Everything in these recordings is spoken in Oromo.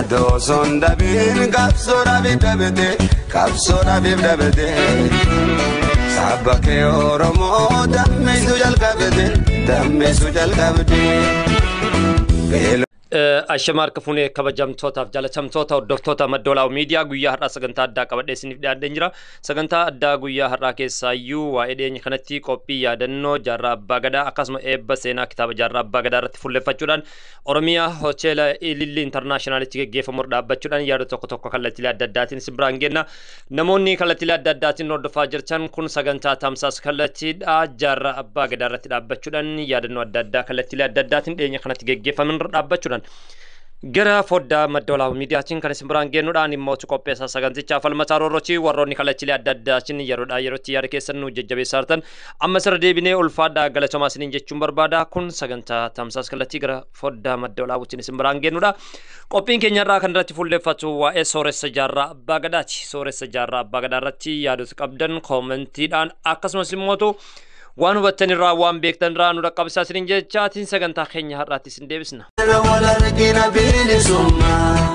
Yaadoo osoo hin dhabiin qabsoodhaaf dabete qabsoodhaaf dabete. Saba kee Oromoo dammeessuu jalqabde dammeessuu jalqabde. Ashama harka fuunee kabajamtootaaf jaalatamtoota hordoftoota Madda Walaabuu Miidiyaa, guyyaa har'aa sagantaa addaa qabadhee isiniif dhiyaadheen jira. Sagantaa addaa guyyaa har'aa keessaayyuu waa'ee dhiyeenya kanatti qophii yaadannoo Jaarraa Abbaa Gadaa akkasuma eebba seenaa kitaaba Jaarraa Abbaa Gadaa irratti fuulleffachuudhaan Oromiyaa Hoteela Ililli Intarnaashinaalitti geggeeffamu dhaabbachuudhaan yaada tokko tokko kallattiilee adda addaatiin isin biraan geenna. Namoonni kallattiilee adda addaatiin hordofaa jirtan kun sagantaa tamsaasa kallattiidha. Jaarraa Abbaa Gadaa irratti dhaabbachuudhaan yaadannoo adda addaa kallattiilee adda addaatiin dhiyeenya kanatti geggeeffaman irra dhaabbachuudhaan gara foddaa Madda Walaabuu Miidiyaatiin kan isin biraan geenyuudhaan immoo qopheessaa sagantichaa Falmataa Roorrochi. Warroonni kallattiilee adda addaatiin yeroodhaa yerootti yaada keessan nu jajjabeessaa jirtan amma sirra deebinee ulfaadhaa galatomaa isiniin jechuun barbaada. Kun sagantaa tamsaas kallattii gara foddaa Madda Walaabuutiin isin biraan geenyuudha. Qophiin keenya irraa kan irratti fuulleffatu waa'ee sooressa Jaarraa Abbaa Gadaati. Sooressa Jaarraa Abbaa Gadaa irratti yaadota qabdan koomentiidhaan akkasumas immoo waan hubattan irraa waan beektan irraa nu dhaqqabsiisaa isiniin jechaatiin sagantaa keenya har'aatti isin deebisna. Wal argina bilisummaa.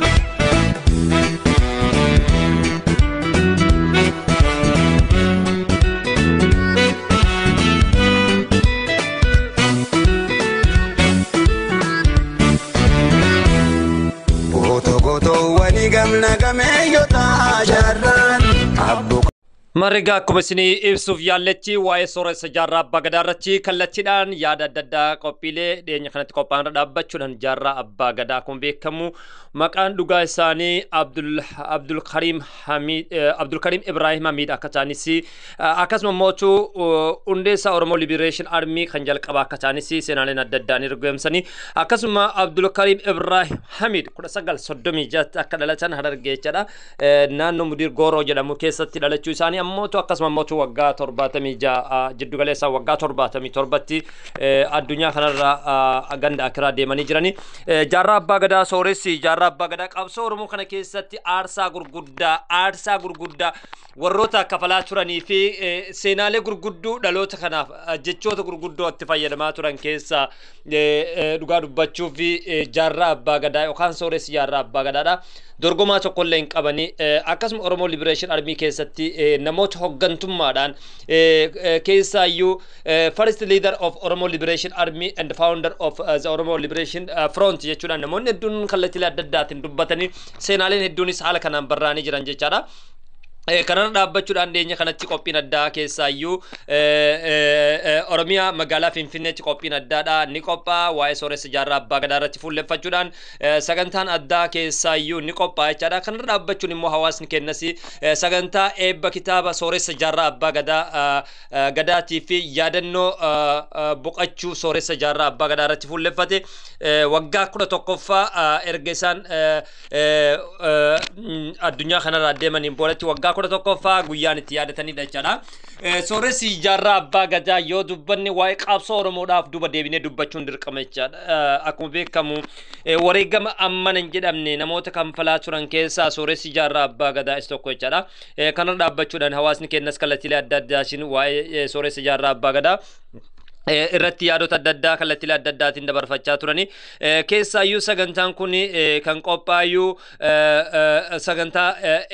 Gootoo gootoowwanii gamna gameeyyota jaarraan abboo. Marigaa akkuma isinii ibsuuf yaalletti waa'ee sooressa Jaarraa Abbaa Gadaa irratti kallattiidhaan yaada adda addaa qophiilee dhiyeenya kanatti qophaa'an irra dhaabbachuudhaan, Jaarraa Abbaa Gadaa akkuma beekamu maqaan dhugaa isaanii Abdulkariim Hamid, Abdulkariim Ibrahim Hamid akka ta'anis, akkasuma mootu hundeessaa Oromoo Liberation Army kan jalqabaa akka ta'anis seenaaleen adda addaa ni dhugoomsanii, akkasuma Abdulkariim Ibrahim Hamid 1936 akka dhalatan Harargee jechaadha, naannoo Mudir Gooroo jedhamu keessatti dhalachuu isaanii, ammootu akkasuma ammootu waggaa 76, jiddugaleessaa waggaa 77tti addunyaa kanarra ganda akiraa deemanii jiranii. Jaarraa Abbaa Gadaa, sooressi Jaarraa Abbaa Gadaa qabsoo Oromoo kana keessatti aarsaa gurguddaa warroota kafalaa turanii fi seenaalee gurguddoo dhaloota kanaaf jechoota gurguddoo itti fayyadamaa turan keessaa dhugaa dubbachuu fi Jaarraa Abbaa Gadaa yookaan sooressi Jaarraa Abbaa Gadaadha. Dorgomaa tokkollee hin qabani. Akkasuma Oromoo Liberation Army keessatti namoota hoggantummaadhaan keessaayyuu first leader of Oromo Liberation Army and founder of the Oromo Liberation Front jechuudhaan namoonni hedduun kallattiilee adda addaatiin dubbatanii seenaaleen hedduunis haala kanaan barraa'anii jiran jechaadha. Kanarra dhaabbachuudhaan dhiyeenya kanatti qophiin addaa keessaayyuu Oromiyaa magaalaa Finfinneetti qophiin addaadha ni qophaa'a. Waa'ee sooressa Jaarraa Abbaa Gadaa irratti fuulleffachuudhaan sagantaan addaa keessaayyuu ni qophaa'a jechaadha. Kanarra dhaabbachuun immoo hawaasni kennas sagantaa eebba kitaaba sooressa Jaarraa Abbaa Gadaa Gadaatii fi yaadannoo boqachuu sooressa Jaarraa Abbaa Gadaa irratti fuulleffate waggaa 11ffaa erga isaan addunyaa kanarraa deemaniin boodatti waggaa 11ffaa guyyaan itti yaadatanidha jechaadha. Sooressi Jaarraa Abbaa Gadaa yoo dubbanne waa'ee qabsoo Oromoodhaaf duuba deebinee dubbachuun dirqama jechaadha. Akkuma beekamu wareegama ammana hin jedhamne namoota kanfalaa turan keessaa sooressi Jaarraa Abbaa Gadaa isa tokko jechaadha. Kanarra dhaabbachuudhaan hawaasni keenyas kallattiilee adda addaatiin waa'ee sooressa Jaarraa Abbaa Gadaa irratti yaadota adda addaa kallattiilee adda addaatiin dabarfachaa turani. Keessaayyuu sagantaan kun kan qophaayyuu sagantaa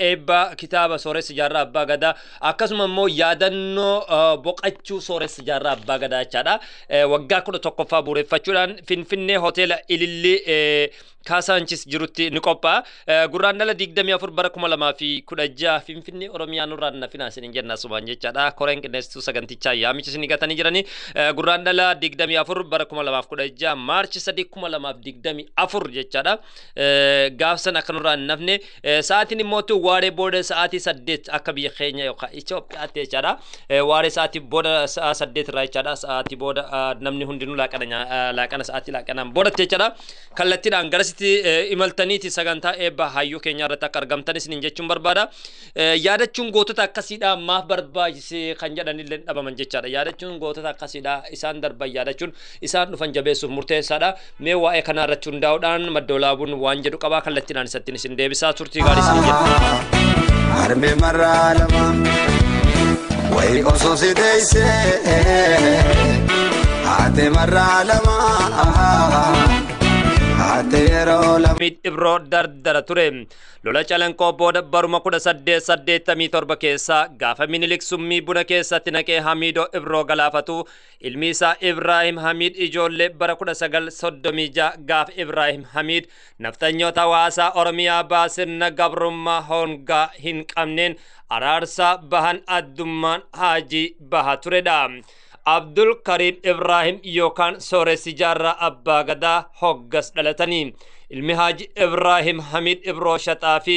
eebba kitaaba sooressa Jaarraa Abbaa Gadaa akkasuma immoo yaadannoo boqachuu sooressa Jaarraa Abbaa Gadaa jechaadha. Waggaa 11ffaa bu'uureffachuudhaan Finfinnee Hoteela Ilillii Kaasaanchis jirutti ni qophaa'a. Gurraandhala 24 bara 2016 Finfinnee Oromiyaa nurraan nafinaa isiniin jenna sumaan jechaadha. Koreen qindeessituu sagantichaa yaamicha isinii gatanii jiranii. Gurraandhala 24 bara 2016, Maarchi 3 2024 jechaadha. Gaafsan akka nurraan hin nafne, sa'aatiin immoo waaree booda sa'aatii 8 akka biyya keenya yookaan Itoophiyaatti jechaadha. Waaree sa'aatii booda sa'a 8 irraa jechaadha. Sa'aatii booda namni hundinuu laaqana sa'aatii laaqanaan boodatti jechaadha. Kallattiidhaan garasitti imaltaniiti sagantaa eebba hayyuu keenya irratti akka argamtan isiniin jechuun barbaada. Yaadachuun gootota akkasiidha maaf barbaachise kan jedhan illee dhabaman jechaadha. Yaadachuun gootota akkasiidha, isaan darban yaadachuun isaan dhufan jabeessuuf murteessaadha. Mee waa'ee kanaa irratti hundaa'uudhaan Madda Walaabuun waan jedhu qabaa, kallattiidhaan isattiin isin deebisaa, turtii gaarii isin jedha. Harmee marraa lama wayi osoo si teessee haate marraa lama. Kaatte yeroo lama. Hamid Ibroo dardara ture. Lola Calanqoo booda baruma 1887 keessa gaafa Minilik summii buna keessatti naqee Hamidoo Ibroo galaafatu, ilmi isaa Ibraahim Hamid ijoollee bara 1936 gaafa Ibraahim Hamid naftanyoota hawaasaa Oromiyaa baasirna gabrummaa hongaa hin qabneen araarsaa bahan addummaan haajii baha turedha. Abdul Karim Ibrahim yookaan Sooressi Jaarraa Abbaa Gadaa hoggas dhalatanii. Ilmi Haaji Ibrahim Hamid Ibroo Shaxaa fi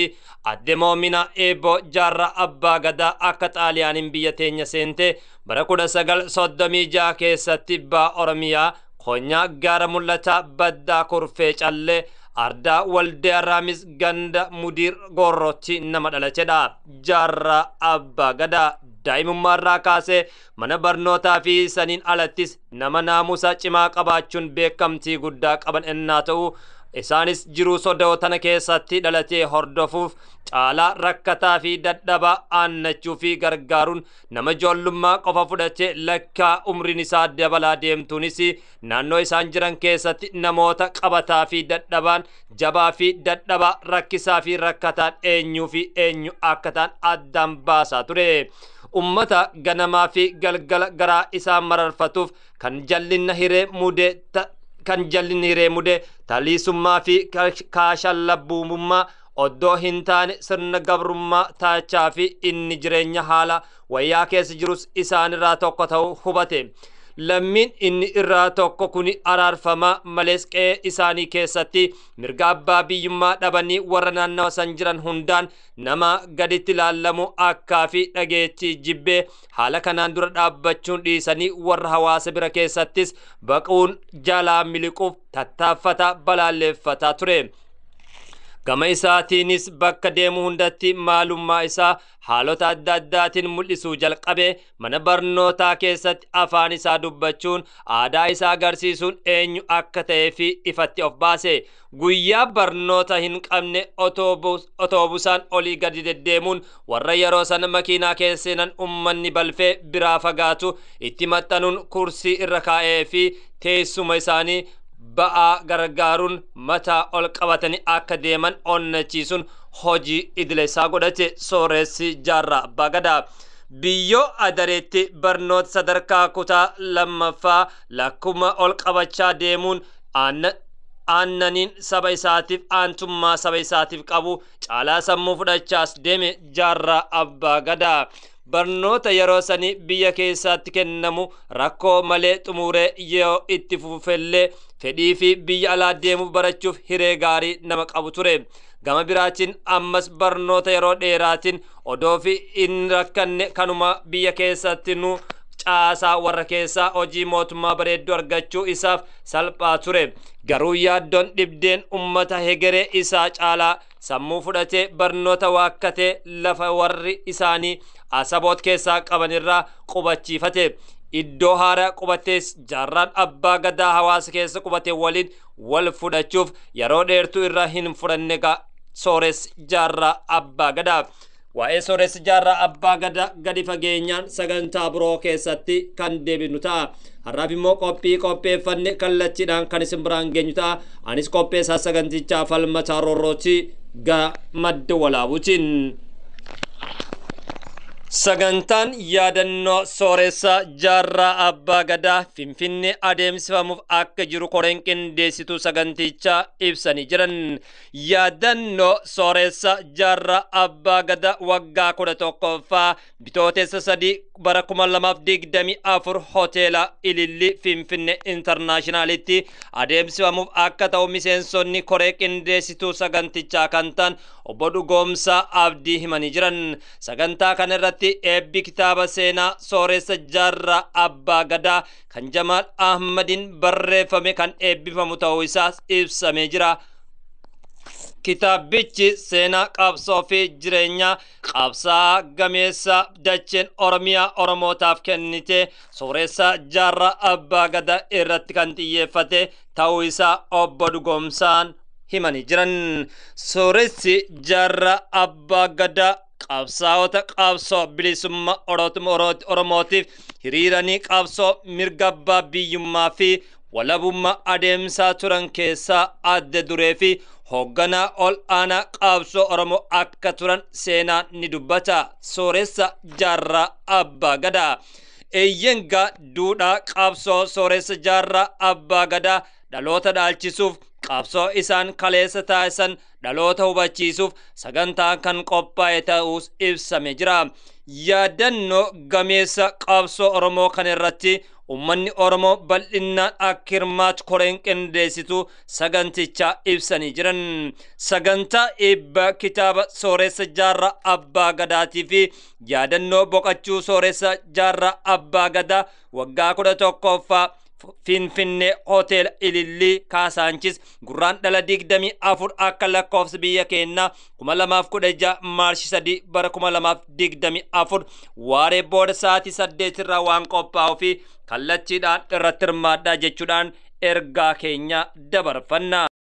Adde Moominaa Eeboo Jaarraa Abbaa Gadaa akka Xaaliyaaniin biyya teenya seente bara 1936 keessatti baa Oromiyaa Konyaa Gaara Mul'ataa Baddaa Kurfee Callee Ardaa Waldee Araamis ganda Mudiir Gorrootti nama dhalatedha. Jaarraa Abbaa Gadaa daa'imummaarraa kaasee mana barnootaa fi saniin alattis nama naamusa cimaa qabaachuun beekamtii guddaa qaban ennaa ta'u, isaanis jiruu sodoo tana keessatti dhalatee hordofuuf caalaa rakkataa fi dadhabaa aannachuu fi gargaaruun nama ijoollummaa qofa fudhatee lakkaa umriin isaa dabalaa deemtuunis naannoo isaan jiran keessatti namoota qabataa fi dadhabaan, jabaa fi dadhabaa, rakkisaa fi rakkataan eenyuu fi eenyu akka ta'an addaan baasaa ture. Ummata ganamaa fi galgala garaa isaa mararfatuuf kan jallinna hiree mudee kan jallinni hiree mudee taliisummaa fi kaashallabbummaa oddoo hin taane sirna gabrummaa taachaa fi inni jireenya haala wayyaa keessa jirus isaanirraa tokko ta'uu hubate. Lammiin inni irraa tokko kuni araarfamaa malees qe'ee isaanii keessatti mirga abbaa biyyummaa dhabanii warra naannawa san jiran hundaan nama gaditti ilaallamu akkaa fi dhageettii jibbee haala kanaan dura dhaabbachuun dhiisanii warra hawaasa bira keessattis baquun jalaa miliquuf tattaaffataa balaalleeffataa ture. Gama isaatiinis bakka deemu hundatti maalummaa isaa haalota adda addaatiin mul'isuu jalqabe. Mana barnootaa keessatti afaan isaa dubbachuun, aadaa isaa agarsiisuun eenyu akka ta'ee fi ifatti of baase. Guyyaa barnoota hin qabne otoobusaan olii gadi deddeemuun warra yeroo sana makiinaa keessa seenan ummanni balfee biraa fagaatu itti maxxanuun kursii irra kaa'ee fi teessuma isaanii ba'aa gargaaruun mataa ol qabatanii akka deeman onnachiisuun hojii idile isaa godhate Sooressi Jaarraa Abbaa Gadaa. Biyyoo Adareetti barnoota sadarkaa kutaa lammaffaa lakkuma ol qabachaa deemuun aannaniin saba isaatiif aantummaa saba isaatiif qabu caalaa sammuu fudhachaas deeme Jaarraa Abbaa Gadaa. Barnoota yeroo sanii biyya keessatti kennamu rakkoo malee xumuree yoo itti fufellee fedhii fi biyya alaa deemuuf barachuuf hiree gaarii nama qabu ture. Gama biraatiin ammas barnoota yeroo dheeraatiin odoo fi hin rakkanne kanuma biyya keessatti nu caasaa warra keessaa hojii mootummaa bareedduu argachuu isaaf salphaa ture. Garuu yaaddoon dhibdeen ummata hegeree isaa caalaa sammuu fudhatee barnoota waakkatee lafa warri isaanii Asaboot keessaa qabanirraa qubachiifate. Iddoo haaraa qubatees Jaarraan Abbaa Gadaa hawaasa keessa qubate waliin wal fudhachuuf yeroo dheertuu irraa hin fudhanne Sooressi Jaarraa Abbaa Gadaa. Waa'ee Sooressi Jaarraa Abbaa Gadaa gadi fageenyaan sagantaa biroo keessatti kan deebinu ta'a. Har'aaf immoo qophii qopheeffanne kallattiidhaan kan isin biraan geenyu ta'a. Anis qopheessaa sagantichaa Falmataa Roorrootii gara Madda Walaabuutiin. Sagantaan yaadannoo Sooressa Jaarraa Abbaa Gadaa Finfinnee adeemsifamuuf akka jiru koreen qindeessituu sagantichaa ibsanii jiran. Yaadannoo Sooressa Jaarraa Abbaa Gadaa waggaa 11ffaa Bitootessa 3 bara 2024 hoteela Ililli Finfinnee Intarnaashinaalitti adeemsifamuuf akka ta'u miseensonni koree qindeessituu sagantichaa kan ta'an obbo Dhugoomsaa Abdii himanii jiran. Sagantaa kana irratti eebbi kitaaba seenaa Sooressa Jaarraa Abbaa Gadaa kan Jamaal Ahmadiin barreeffame kan eebbifamu ta'uu isaas ibsamee jira. Kitaabichi seenaa qabsoo fi jireenyaa qabsaa gameessa dacheen Oromiyaa Oromootaaf kennite Sooressa Jaarraa Abbaa Gadaa irratti kan xiyyeeffate ta'uu isaa obbo Dhugoomsaan himanii jiran. Sooressi Jaarraa Abbaa Gadaa qabsaa'ota qabsoo bilisummaa Oromootiif hiriiranii qabsoo mirga abbaa biyyummaa fi walabummaa adeemsaa turan keessaa adda duree fi hoogganaa ol aanaa qabsoo Oromoo akka turan seenaan ni dubbata. Sooressa Jaarraa Abbaa Gadaa. Eeyyengaa duudhaa qabsoo Sooressa Jaarraa Abbaa Gadaa dhaloota dhaalchisuuf, qabsoo isaan kaleessa taasisan dhaloota hubachiisuuf sagantaan kan qophaa'e ta'uus ibsame jira. Yaadannoo gameessa qabsoo Oromoo kan irratti ummanni Oromoo bal'innaan akka hirmaatu koreen qindeessitu sagantichaa ibsanii jiran. Sagantaa eebba kitaaba Sooressa Jaarraa Abbaa Gadaatii fi yaadannoo boqachuu Sooressa Jaarraa Abbaa Gadaa waggaa 11ffaa Finfinnee, Hoteela Ilillii, Kaasaanchis, gurraan dhala 24 akka lakkoofsa biyya keenyaa 2016, Maarshi 3 bara 2024 waaree booda sa'aatii 8 irraa waan qophaa'uu fi kallattiidhaan irratti hirmaadhaa jechuudhaan ergaa keenya dabarfanna.